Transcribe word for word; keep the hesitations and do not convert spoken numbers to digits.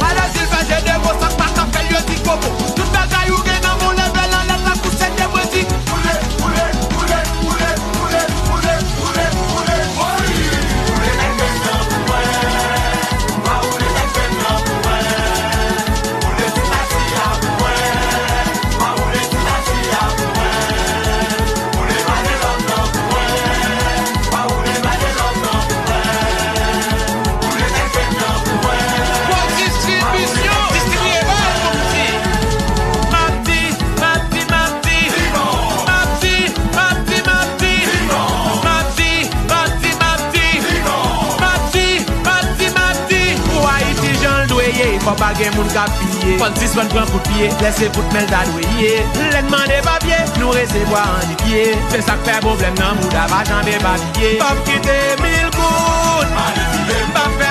Pale si l fè je de mo, sa k pa ka fè l, yo di koko. Tout bagay ou gen nan men w, leve l anlè tankou se de mwen di. Bon distribisyon, distribiye bay, bon ti. Mati, mati, mati. Mati, mati, mati. Mati, mati, mati. Mati, mati, mati. Pou Ayiti jan l dwe ye, fò pa gen moun k ap piye. Fò n sispann pran kout pye, lè se kout men l ta dwe ye. Lè n mande papye, nou resevwa annik pye. Se sa k fè pwoblèm nan bouda pa janm epatiye. P ap kite mil goud, m p ap fè